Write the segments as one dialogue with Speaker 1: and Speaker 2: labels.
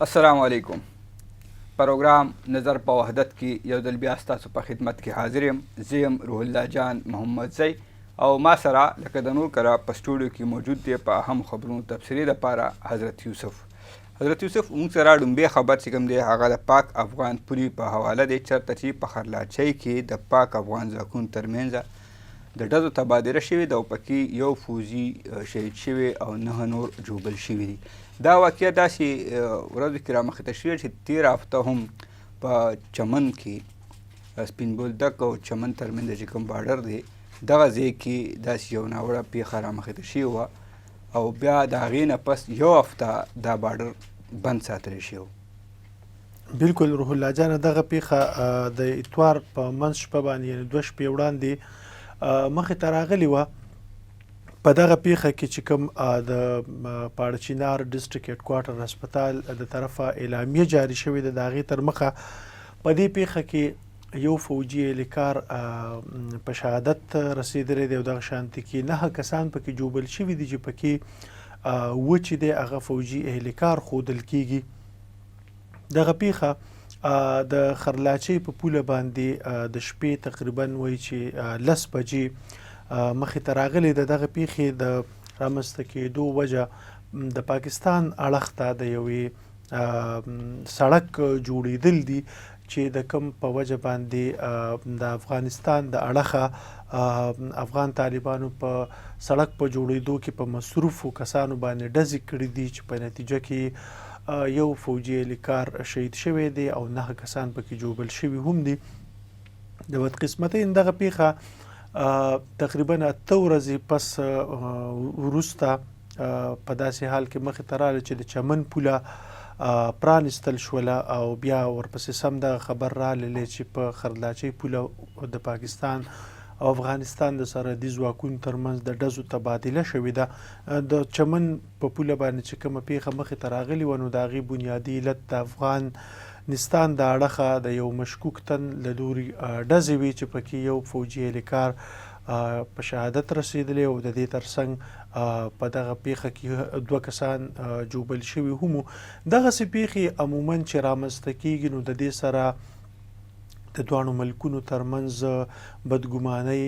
Speaker 1: السلام علیکم. پروګرام نظر په وحدت کې یو ځل بیا ستاسو په خدمت کې حاضر یم. زه یم روح الله جان محمدزی او ما سره لکه د نور کره په سټوډیو کې موجود دی په اهم خبرونو تبصرې لپاره حضرت یوسف. حضرت یوسف، موږ سره ړومبی خبر چې کوم دی هغه د پاک افغان پولې په حواله دی، چرته چې په خرلاچۍ کې د پاک افغان ځواکونو ترمنځ د ډزو تبادله شوې ده او پکې یو فوځي شهید شوی او 9 نور ژوبل شوي دي. دا واقعه داسې ورځو کې رامخې ته شوې چې تېره هفته هم په چمن کې سپین بولدک او چمن ترمنځ چې کوم بارډر دی دغه ځای کې داسې یو ناوړه پیښه رامخې ته شوې وه او بیا د هغې نه پس یو هفته دا بارډر بند ساتلی شوی.
Speaker 2: بالکل روح الله جانه، دغه پیښه د اتوار په منځ شپه باندې، یعنی 2 شپې وړاندې مخې ته راغلې وه. په دغه پیښه کې چې کوم د پاړچینار ډیسټریکټ هډکوارټر هسپتال د طرفه اعلامیه جاری شوې ده، د هغې تر مخه په دې پیښه کې یو فوجي اهلکار په شهادت رسېدلی دی او دغه شانتې کې 9 کسان پکې ژوبل شوي دي چې پکې 7 چې دی هغه فوجي اهلکار ښودل کیږي. دغه پیښه د خرلاچۍ په پوله باندې د شپې تقریبا وایي چې 10 بجې مخې ته راغلې ده. دغه پیښې د رامنځته کېدو وجه د پاکستان اړخ ته د یوې سړک جوړېدل دي چې د کوم په وجه باندې د افغانستان د اړخه افغان طالبانو په سړک په جوړېدو کې په مصروفو کسانو باندې ډزې کړې دي چې په نتیجه کې یو فوجي اهلکار شهید شوی دی او 9 کسان پکې ژوبل شوي هم دي. د بدقسمتۍ دغه پیښه تقریبا 8 ورځې پس وروسته په داسې حال کې مخې ته راغله چې د چمن پوله پرانیستل شوله او بیا ورپسې سم دغه خبر راغلی چې په خرلاچۍ پوله د پاکستان او افغانستان د سرحدي ځواکونو ترمنځ د ډزو تبادله شوې ده. د چمن په پوله باندې چې کومه پیښه مخې ته راغلې وه نو د هغې بنیادي علت د افغانستان د اړخه د یو مشکوک تن له لوري ډزې وې چې پکې یو فوجي اهلکار په شهادت رسېدلی او د دې ترڅنګ په دغه پیښه کې 2 کسان ژوبل شوي هم وو. دغسې پیښې عموما چې رامنځته کیږي نو د دې سره د دواړو ملکونو ترمنځ بدګمانۍ،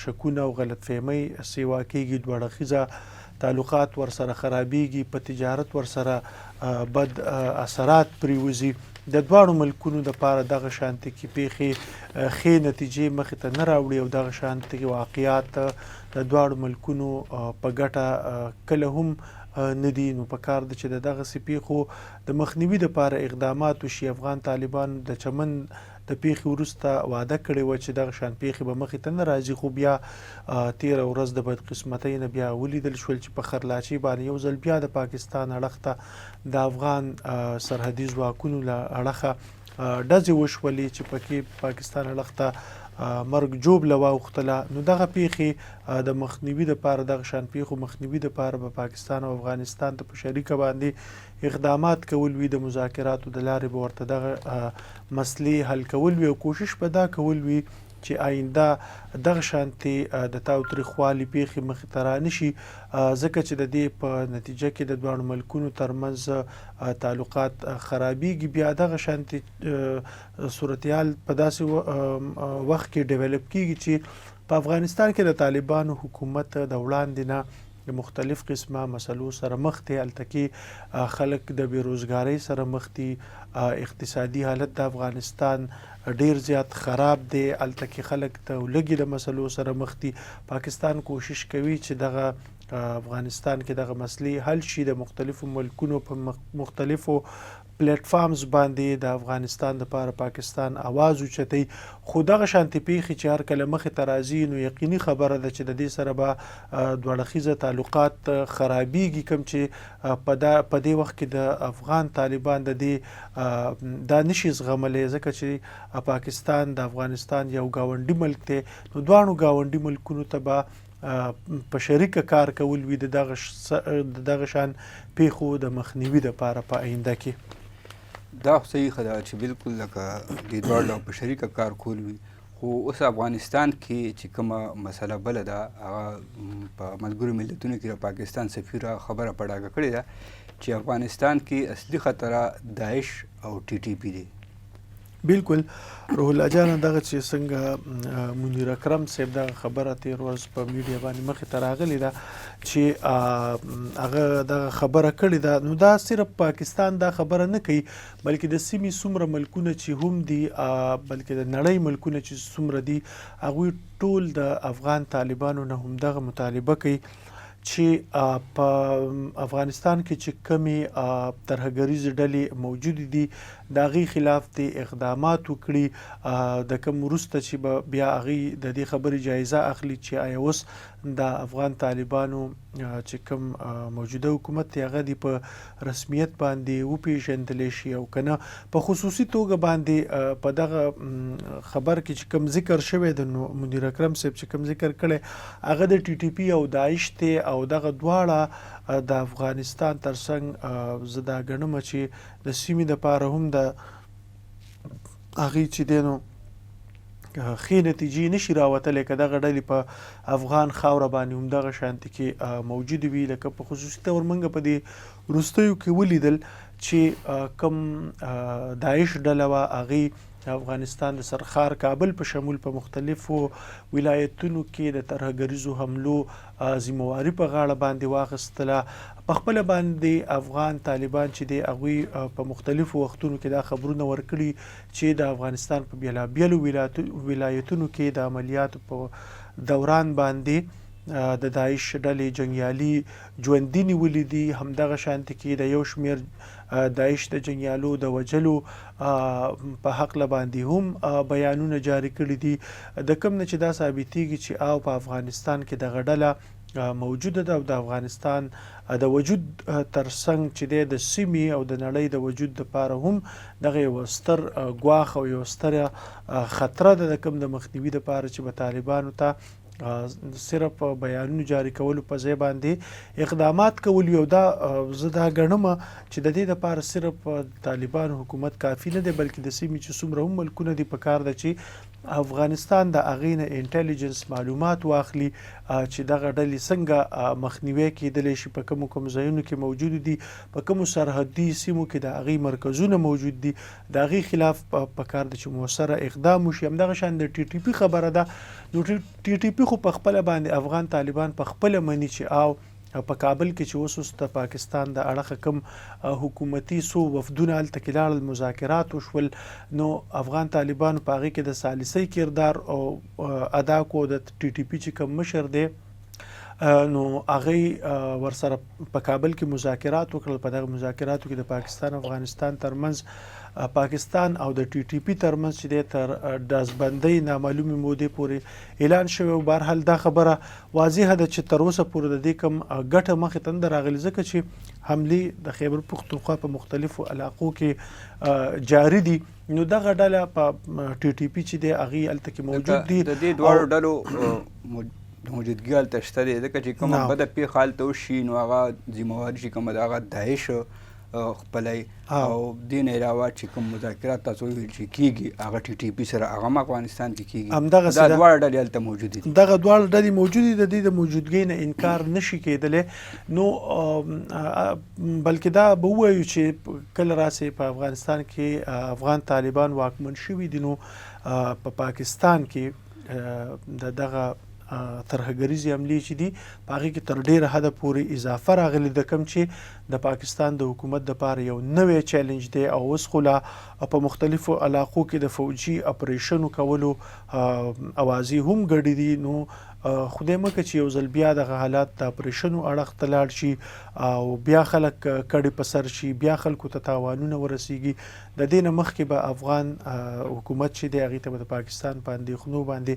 Speaker 2: شکونه او غلط فهمۍ سیوا کیږي، دوه اړخیزه تعلقات ورسره خرابیږي، په تجارت ورسره بد اثرات پریوځي. د دواړو ملکونو دپاره دغه شانتې کې پیښې ښې نتیجې مخې ته نه راوړي او دغه شانتې واقعات د دواړو ملکونو په ګټه کله هم نه دي. نو پکار ده چې د دغسې پیښو د مخنیوي دپاره اقدامات وشي. افغان طالبانو د چمن د پیښې وروسته وعده کړې وه چې دغه شان پیښې به مخې ته نه راځي، خو بیا تېره ورځ د بدقسمتۍ نه بیا ولیدل شول چې په خرلاچۍ باندې یو ځل بیا د پاکستان اړخ ته د افغان سرحدي ځواکونو له اړخه ډزې وشولې چې پکې پاکستان اړخ ته مرګ ژوبله واوښتله. نو دغه پیښې د مخنیوي دپاره، دغه شان پیښو مخنیوي دپاره به پاکستان او افغانستان ته په شریکه باندې اقدامات کول وي، د مذاکراتو د لارې به ورته دغه مسلې حل کول وي او کوشش به دا کول وي چې آینده دغه شانتې د تاوتریخوالي پیښې مخې ته رانشي، ځکه چې د دې په نتیجه کې د دواړو ملکونو ترمنځ تعلقات خرابیږي. بیا دغه شانتې صورتحال په داسې وخت کې ډیولپ کیږي چې په افغانستان کې د طالبانو حکومت د وړاندې نه د مختلف قسمه مسلو سره مخ دی. هلته کې خلک د بې روزګارۍ سره مخ دي، اقتصادي حالت د افغانستان ډیر زیات خراب دی، هلته کې خلک د لږې د مسلو سره مخ دي. پاکستان کوشش کوي چې دغه افغانستان کې دغه مسلې حل شي، د مختلفو ملکونو په مختلفو پلیټفارمز باندې د افغانستان دپاره پاکستان اواز اوچتوي. خو دغه شانتې پیښې چې هر کله مخې ته راځي نو یقیني خبره ده چې د دې سره به دوه اړخیزه تعلقات خرابیږي، کوم چې په دې وخت کې د افغان طالبان د دې دا نشي زغملی، ځکه چې پاکستان د افغانستان یو ګاونډي ملک دی. نو دواړو ګاونډي ملکونو ته به په شریکه کار کول وي د دغه شان پیښو د مخنیوي دپاره په آینده کې.
Speaker 1: دا خو صحیح ده چې بالکل لکه د دواړو په شریکه کار کول وي، خو خو اوس افغانستان کې چې کومه مسله بله ده، هغه په ملګرو ملتونو کې د پاکستان سفیر خبره په ډاګه کړې ده چې افغانستان کې اصلي خطر داعش او ټي ټي پي دی.
Speaker 2: بالکل روح الله جان، دغه چې څنګه منیر اکرم صاحب دغه خبره تیر ورځ په میډیا باندې مخې ته راغلې ده چې هغه دغه خبره کړې ده، نو دا صرف پاکستان دا خبره نه کوي، بلکې د سیمې څومره ملکونه چې هم دي، بلکې د نړۍ ملکونه چې څومره دي، هغوی ټول د افغان طالبانو نه هم دغه مطالبه کوي چې په افغانستان کې چې کومې ترهګریزې ډلې موجودې دي، د هغې خلاف دې اقدامات وکړي، د کوم وروسته چې به بیا هغوی د دې خبرې جایزه اخلي چې آیا اوس د افغان طالبانو چې کوم موجوده حکومت دی هغه دې په رسمیت باندې وپیژندل شي او که نه. په خصوصي توګه باندې په دغه خبر کې چې کوم ذکر شوی دی، نو منیر اکرم صاحب چې کوم ذکر کړی هغه د ټي ټي پي او داعش دی، او دغه دواړه د افغانستان ترڅنګ زه دا ګڼم چې د سیمې دپاره هم د هغې چې دی نو ښې نتیجې نشي راوتلی که دغه ډلې په افغان خاوره باندې هم دغه شانتې کې موجودې وي. لکه په خصوصي طور موږ په دې وروستیو کې ولیدل چې کوم داعش ډله وه، هغې د افغانستان د سرښار کابل په شمول په مختلفو ولایتونو کې د ترهګریزو حملو ذمه واري په غاړه باندې واخیستله. په خپله باندې افغان طالبان چې دی هغوی په مختلفو وختونو کې دا خبرونه ورکړي چې د افغانستان په بیلابیلو ولایتونو کې د عملیاتو په دوران باندې د داعش ډلې جنګیالي ژوندي نیولي دي. همدغه شانتې کې د یو شمېر داعش د جنګیالو د وژلو په هکله باندې هم بیانونه جاري کړي دي، د کوم نه چې دا ثابتیږي چې او په افغانستان کې دغه ډله موجوده ده، او د افغانستان د وجود ترڅنګ چې دی د سیمې او د نړۍ د وجود لپاره هم دغه یو ستر ګواښ او یو ستره خطره ده، د کوم د مخنیوي لپاره چې به طالبانو ته صرف بیانونو جاري کولو په ځای باندې اقدامات کول وي. او دا زه دا ګڼم چې د دې لپاره صرف طالبانو حکومت کافي نه دی، بلکې د سیمې چې څومره هم ملکونه دي، په کار ده چې افغانستان د هغې نه انټلیجنس معلومات واخلي چې دغه ډلې څنګه مخنیوی کېدلی شي، په کومو کوم ځایونو کې موجود دي، په کومو سرحدي سیمو کې د هغې مرکزونه موجود دي، د هغې خلاف په کار ده چې موثره اقدام وشي. همدغه شان د ټي ټي پي خبره ده، نو ټي ټي پي خو په خپله باندې افغان طالبان په خپله مني چې او په کابل کې چې اوس اوس د پاکستان د اړخه کوم حکومتي څو وفدونه هلته کې لاړل، مذاکرات وشول، نو افغان طالبانو په هغې کې د ثالثۍ کردار ادا کو. د ټي ټي پي چې کوم مشر دی نو هغه ورسره په کابل کې مذاکرات وکړل. په دغه مذاکراتو کې د پاکستان او افغانستان ترمنځ، پاکستان او د ټي ټي پي ترمنځ چې دی تر ډزبندۍ نامعلومې مودې پورې اعلان شوی و. بهرحال دا خبره واضحه ده چې تر اوسه پورې د دې کوم ګټه مخې ته نه ده راغلې، ځکه چې حملې د خیبر پښتونخوا په مختلفو علاقو کې جاري دي. نو دغه ډله په ټي ټي پي چې دی هغې هلته کې موجود دي.
Speaker 1: د دې دواړو ډلو موجودګي هلته شته دی، ځکه چې کومه بده پېښه هلته وشي نو هغه ذمه واري چې کومه ده هغه داعش خپلوي، او دې نه علاوه چې کوم مذاکرات تاسو وویل چې کېږي هغه ټي ټي پي سره هغه هم افغانستان کې کېږي.
Speaker 2: همدغسې
Speaker 1: دا دواړه ډلې هلته موجودې دي.
Speaker 2: دغه دواړه ډلې موجودې دي، د دې د موجودګۍ نه انکار نشي کېدلی. نو بلکې دا به ووایو چې کله راسې په افغانستان کې افغان طالبان واکمن شوي دي، نو په پاکستان کې د دغه ترهګریزې حملې چې دي په هغې کې تر ډېره حده پورې اضافه راغلې ده، کوم چې د پاکستان د حکومت دپاره یو نوی چیلنج دی. او اوس خو لا په مختلفو علاقو کې د فوجي اپریشنو کولو اوازې هم ګډې دي. نو خدای مه که چې یو ځل بیا دغه حالات د اپریشنو اړخ ته لاړ شي او بیا خلک کډې په سر شي، بیا خلکو ته تاوانونه ورسیږي. د دې نه مخکې به افغان حکومت چې دی هغې ته به د پاکستان په اندېښنو باندې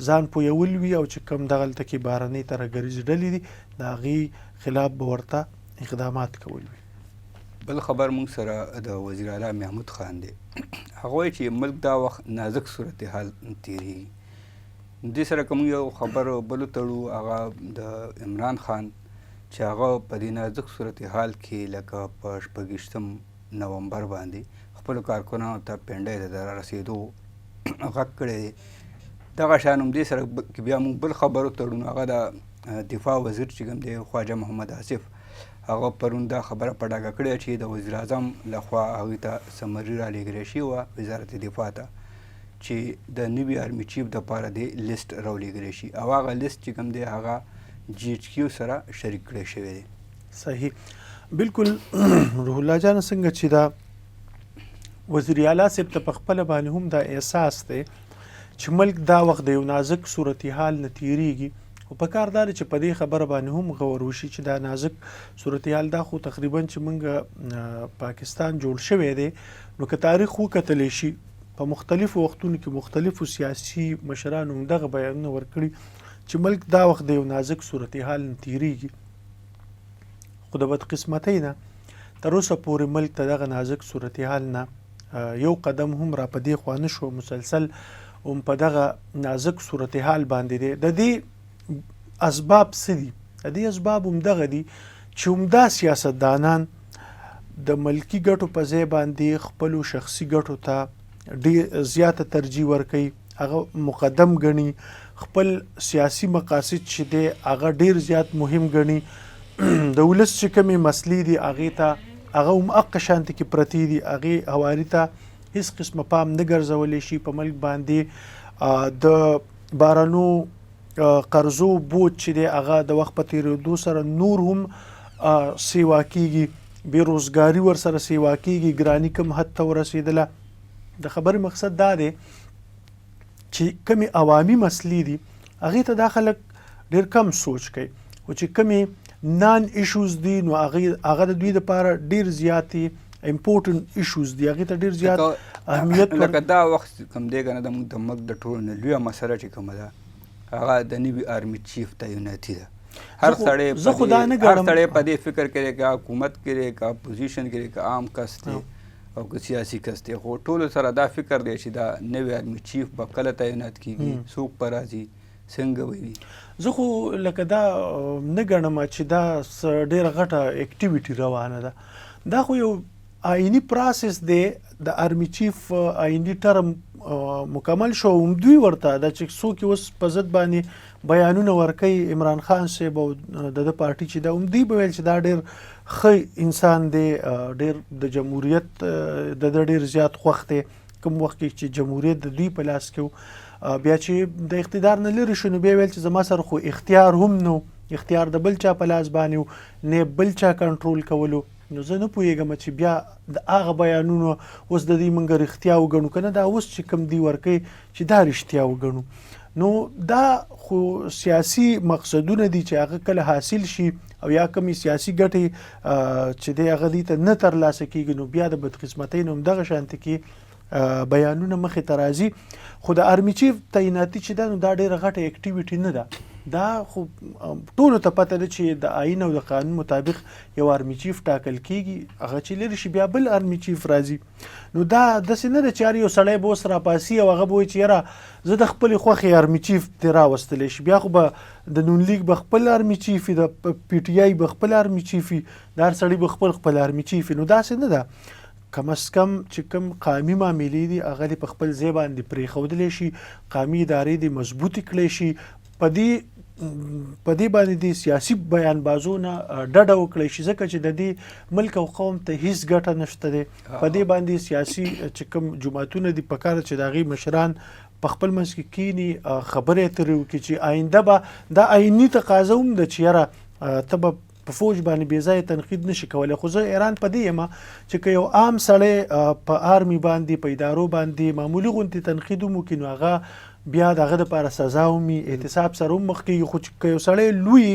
Speaker 2: ځان پویول وي، او چې کوم دغلته کې بهرنۍ ترهګریزې ډلې دي د هغې خلاف به ورته اقدامات کول وي.
Speaker 1: بل خبر موږ سره د وزیر اعلی محمود خان دی، هغه وایي چې ملک دا وخت نازک صورتحال تیریږي. دې سره که موږ یو خبر بل وتړو، هغه د عمران خان چې هغه په دې نازک صورتحال کې لکه په 26 نومبر باندې خپلو کارکنانو ته پنډۍ ته د رارسېدو غږ کړی دی. دغه شان هم دې سره کې بیا موږ بل خبرو تړون، هغه د دفاع وزیر چې کوم دی خواجه محمد آصف، هغه پرون دا خبره په ډاګه کړې چې د وزیر اعظم لخوا هغوی ته سمري رالیږلی شوې وه وزارت دفاع ته چې د نوي آرمي چیف دپاره دې لیست راولیږلی شي، او هغه لیست چې کوم دی هغه جي ایچ کیو سره شریک کړی شوی دی.
Speaker 2: صحیح، بالکل روح الله جان، څنګه چې دا وزیر اعلی صاحب ته په خپله باندې هم دا احساس دی چې ملک دا وخت د یو نازک صورتحال نه تیریږي، خو په کار دا دی چې په دې خبره باندې هم غور وشي چې دا نازک صورتحال دا خو تقریبا چې موږ پاکستان جوړ شوی دی، نو که تاریخ وکتلی شي په مختلفو وختونو کې مختلفو سیاسي مشرانو هم دغه بیانونه ورکړي چې ملک دا وخت د یو نازک صورتحال نه تیریږي، خو د بدقسمتۍ نه تر اوسه پورې ملک ته دغه نازک صورتحال نه یو قدم هم را په دې خوا نه شو، مسلسل هم په دغه نازک صورتحال باندې دی. د دې اسباب څه دي؟ د دې اسباب هم دغه دي چې همدا سیاستدانان د ملکی ګټو په ځای باندې خپلو شخصي ګټو ته ډېر زیاته ترجیح ورکوي، هغه مقدم ګڼي، خپل سیاسي مقاصد چې دی هغه ډېر زیات مهم ګڼي، د ولس چې کومې مسلې دي هغې ته هغه هم حق شانتې کې پرتې دي، هغې هواري ته هیڅ قسمه پام نه ګرځولی شي. په ملک باندې د بارانو قرضو بوج چې دی هغه د وخت په تېرېدو سره نور هم سیوا کیږي، بې روزګاري ورسره سیوا کیږي، ګراني کم حد ته ورسېدله. د خبرې مقصد دا دی چې کومې عوامي مسلې دي هغې ته دا خلک ډېر کم سوچ کوي، خو چې کومې نان ایشوز دي نو هغه د دوی لپاره ډېر زیاتې امپورټنټ ایشوز دي، هغې ته ډېر زیات اهمیت.
Speaker 1: لکه دا وخت کوم دی که نه، د موږ د ملک د ټولو نه لویه مسله چې کومه ده هغه د نوي آرمي چیف تعیناتي ده. هر سړی
Speaker 2: زه خو دا نه
Speaker 1: هر سړی په دې فکر کې دی که حکومت کې دی، که اپوزیشن کې دی، که عام کس دی او که سیاسي کس دی، خو ټولو سره دا فکر دی چې دا نوی آرمي چیف به کله تعینات کیږي، څوک به راځي، څنګه به وي.
Speaker 2: زه خو لکه دا نه ګڼم چې دا ډېره غټه اکټیویټي روانه ده، دا خو یو آئیني پروسس دی. د آرمي چیف آئیني ټرم مکمل شو، هم دوی ورته دا چې څوک اوس په ضد باندې بیانونه ورکوي عمران خان صاحب او د ده پارټي چې ده، هم دوی به ویل چې دا ډېر ښه انسان دی، ډېر د جمهوریت د ده ډېر زیات خوښ دی. کوم وخت کې چې جمهوریت د دوی په لاس کې و، بیا چې د اقتدار نه لرې شو نو بیا ویل چې زما سره خو اختیار هم نه و، اختیار د بل چا په لاس باندې و، نه بل چا کنټرول کولو. نو زه نه پوهېږم چې بیا د هغه بیانونو اوس د دې موږ رښتیا وګڼو که نه، دا اوس چې کوم دی ورکوي چې دا رښتیا وګڼو. نو دا خو سیاسي مقصدونه دي چې هغه کله حاصل شي او یا کومې سیاسي ګټې چې دی هغه دوی ته نه ترلاسه کېږي، نو بیا د بدقسمتۍ نه همدغه شانتې کې بیانونه مخې ته راځي. خو د آرمي چیف تعیناتي چې ده نو دا ډېره غټه اکټیویټي نه ده، دا خو ټولو ته پته ده چې د آئین او د قانون مطابق یو آرمي چیف ټاکل کیږي، هغه چې لرې شي بیا بل آرمي چیف راځي. نو دا داسې نه ده چې هر یو سړی به اوس راپاسي او هغه به وایي چې یاره زه د خپلې خوښې آرمي چیف دې راوستلی شي، بیا خو به د نون لیګ به خپل آرمي چیف وي، د پي ټي آی به خپل آرمي چیف وي، د هر سړي به خپل خپل آرمي چیف وي. نو داسې نه ده، کم از کم چې کوم قامي معاملې دي هغه دې په خپل ځای باندې پرېښودلی شي، قامي ادارې دې مضبوطې کړی شي، په دې باندې د سیاسي بیان بازو نه ډډه وکړی شي، ځکه چې د دې ملک او قوم ته هیڅ ګټه نشته دی. په دې باندې سیاسي چې کوم جماعتونه دي په کار چې د هغې مشران په خپل منځ کې کینی، خبرې اترې وکړي چې آینده به دا آئیني تقاضا هم ده چې یاره ته به په فوج باندې بې ځایه تنقید نشي کولی. خو زه حیران په دې یم چې که یو عام سړی په آرمي باندې په ادارو باندې معمولي غوندې تنقید هم وکړي نو هغه بیا د هغه دپاره سزا هم وي، احتساب سره هم مخ کېږي. خو چې که یو سړی لوی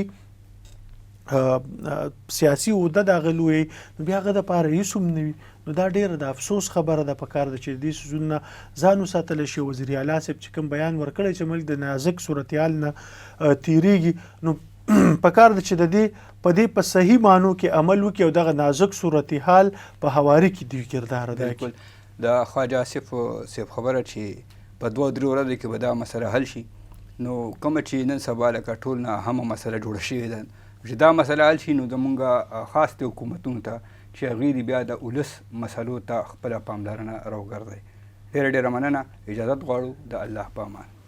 Speaker 2: سیاسي عهده د هغه لوی نو بیا هغه دپاره هېڅ هم نه وي. نو دا ډېره د افسوس خبره ده، په کار ده چې د دې څیزونو نه ځان وساتلی شي. وزیر اعلی صاحب چې کوم بیان ورکړی چې ملک د نازک صورتحال نه تېرېږي، نو په کار ده چې د دې په دې په صحیح معنو کې عمل وکړي او دغه نازک صورتحال په هواري کې دوی کردار ادا کړي.
Speaker 1: بالکل د خواجه آصف صاحب خبره چې په دوه درې ورځو کې به دا مسله حل شي، نو کومه چې نن سبا لکه ټول نه اهمه مسله جوړه شوې ده، چې دا مسله حل شي نو زمونږ خاص د حکومتونو ته چې هغوی دې بیا د ولس مسلو ته خپله پاملرنه راوګرځوي. ډېره ډېره مننه، اجازت غواړو، د الله په امان.